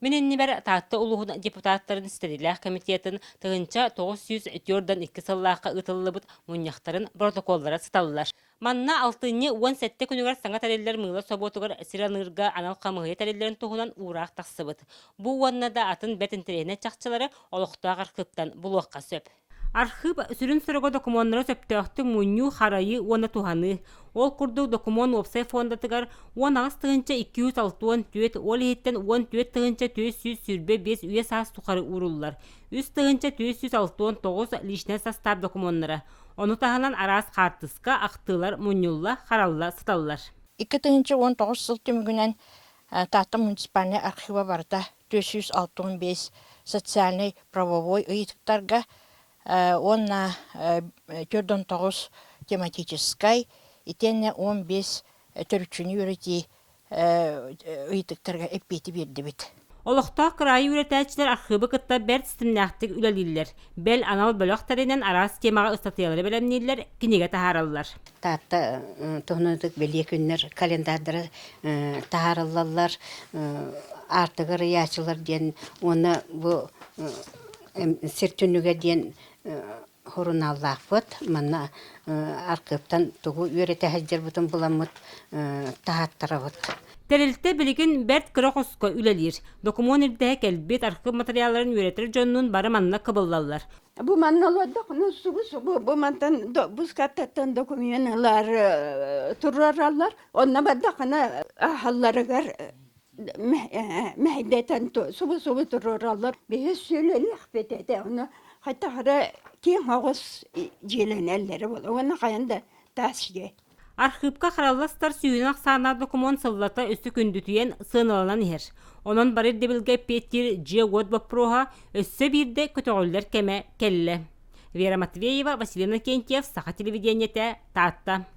Мин иннибэр Таатта улууһун депутаттарын ситэриилээх комитетын 1942 сыллаахха ыытыллыбыт мунньахтарын боротокуоллара сыталлар. Манна алтынньы 17 күнүгэр саҥа тэриллэр мыыла собуотугар сир аныырга анал хамыыһыйа тэриллэрин туһунан уураах тахсыбыт. Бу уонна да атын бэрт интэриэһинэй чахчылары олохтоох архыыптан булуохха сөп. Архыып сүрүн соруга докумуоннары сөптөөхтүк мунньуу, харайыы уонна туһаныы. Ол курдук докумуон уопсай фондатыгар 18 264, ол иһиттэн 14 425 үйэ саас тухары ууруллар. 3469 личнэй састаап докумуоннара. Ону таһынан араас хаартыска, ахтыылар мунньулла, харалла сыталлар. 2019 сыл түмүгүнэн Таатта муниципальнай архива барыта 465 социальнай правовой ыйытыктарга уонна 49 тематическай итиэннэ 15 төрүччүнү үөрэтии ыйытыктарга эппиэти биэрдибит. Олохтоох кыраайы үөрэтээччилэр архыыбы кытта бэрт ситимнээхтик үлэлииллэр. Бэл, анал бөлөх тэринэн араас темаҕа ыстатыйалары бэлэмнииллэр, кинигэ таһаараллар. Таатта туһунан бэлиэ күннэр календардара таһаарыллаллар, аартыгар ыйааччылар диэн уонна бу сир түннүгэ диэн сурунааллаахпыт. Манна архыыптан тугу үөрэтэ сылдьарбытын буламмыт таһааттарабыт. Тэрилтэ билигин бэрт кыра хоско үлэлиир. Докумуон ирдэһэ кэлбит архыып матырыйаалларын үөрэтэр дьоннуун бары манна кыбыллаллар. Бу манна олордоххуна субу-субу бу мантан бускаттаттан докумуон турараллар. Онно бардаххына аһалларыгар мэһэйдэтэн субу-субу туруораллар. Биһи сүөлэлэхпит этэ. Ону хайдах эрэ киэҥ оҕус дьиэлэнэллэрэ буолуо. Уонна хайан да таас дьиэ. Архыыпка харалла сытар сүүһүнэн ахсааннаах докумуон сыллата өссө күндүтүйэн, сыаналанан иһэр. Онон бары ирдэбилгэ эппиэттиир дьиэ-уот боппуруоһа өссө биирдэ көтөҕүллэр кэмэ кэллэ. Вера Матвеева, Василий Иннокентьев, Саха телевидениетэ, Таатта.